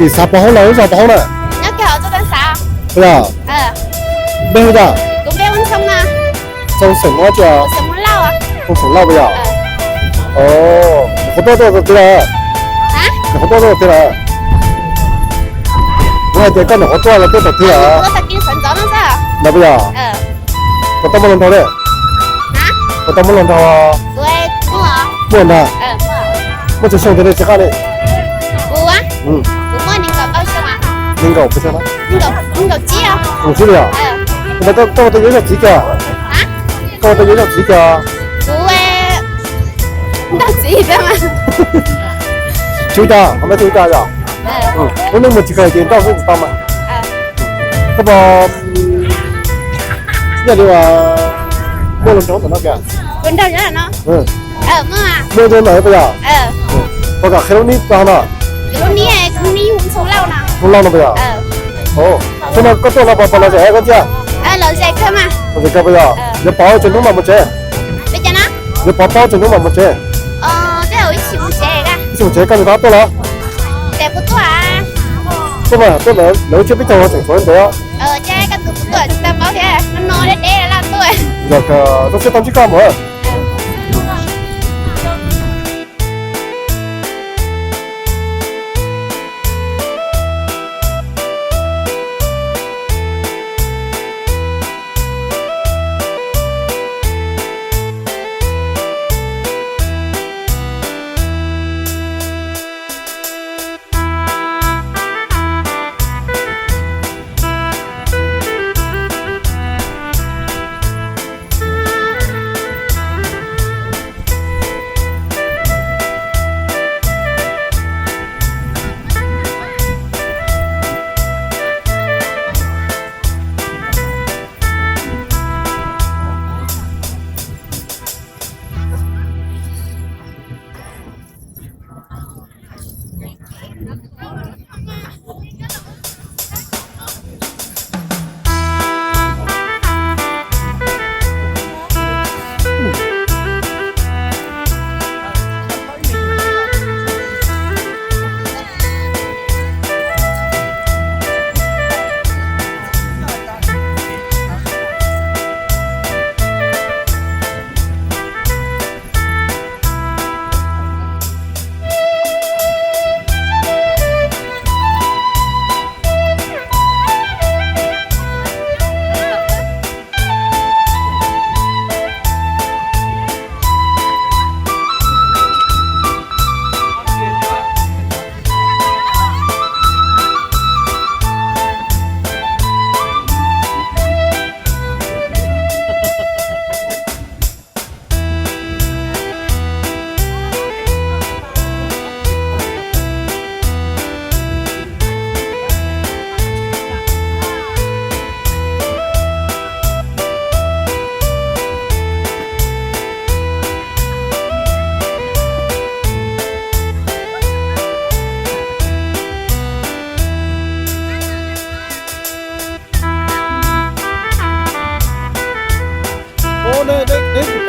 Xav pov hoob los ib zog pov hoob na? Yog, npe hu cas? Txooj xeem Hmoob tsi? Txooj xeem Lauj puas yog? Nyuam qhuav tuaj tau tag twg lawm? Nyuam qhuav tuaj tau tag twg lawm? Kuv hais tias koj nyuam qhuav tuaj los twb tau tag twg lawm? Ntawd puas yog? Puas tau muaj hluas nraug li? Puas tau muaj hluas nraug? Muaj ntag. Muaj tsawg xyoo tiag li tsis qab li? Nees nkaum puas xyoo? Nees nkaum txhiab li os. Ntawd koj ua tau yuav zaj txiv kiag? Koj ua tau yuav zaj txiv kiag? Tsis ua cas, qhov ntawd tsis ua cas yom. Lub neej mus tsis kawg ces nrauj xwb tsis tau mas. Koj puas, yog li uas muaj hluas nraug ntawm no kiag? Muaj ntawm no puas yog? Puas kam qhia lub nib rau no? Hmoob Lauj no puas yog? Thaum no koj tuaj no puas pom lom zem koj thiab? Lom zem kawg puas yog? Yuav pov tsawg hnub mam mus tsev? Yuav pov plaub tsawg hnub mam mus tsev? Ib chim mus tsev koj nws tab tuaj los? Tuaj mas, tuaj lawv tsiab peb caug tseem tshuav ntev os. Yog kawg, zoo siab tau ntsib koj mus.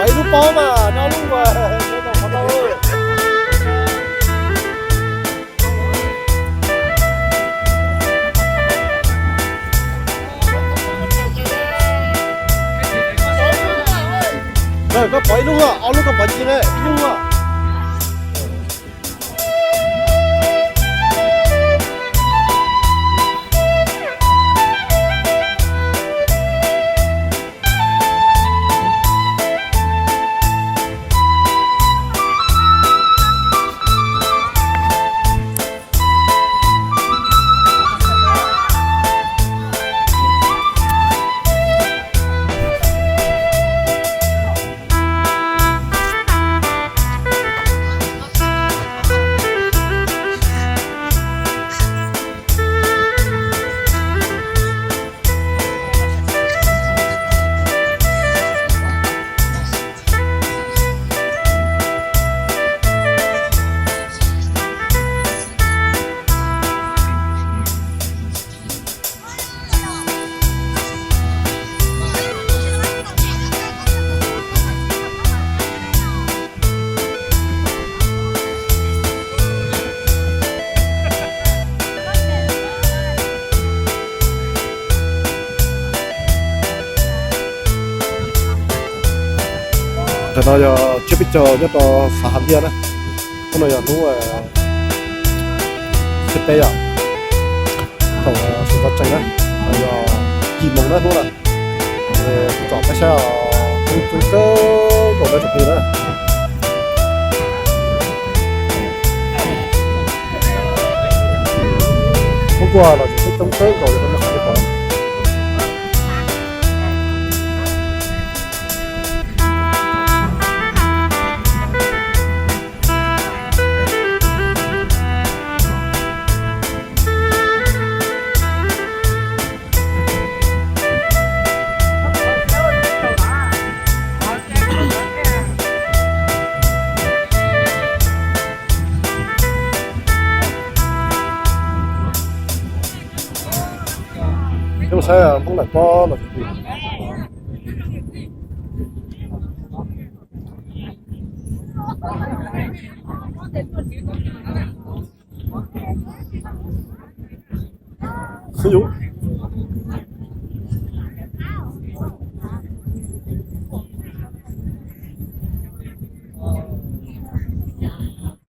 Pov ib lub pob mas no lub, koj pov ib lub, ob lub koj pov cia ib lub. Ntawm no yog tsiab peb caug nyob rau xav Hav Npiaj na. Hnub no yog hnub xiab peb yom, thaum sawv ntxov tsees na, yog yim moos na hnub na. Kuv tsom peb saib os, coob coob kawg nkaus na tsoom phooj ywg na. Hnub tuaj los tseem coob kawg nkaus li, peb muab saib li pom. Peb mus saib Hmoob Lam Pob los.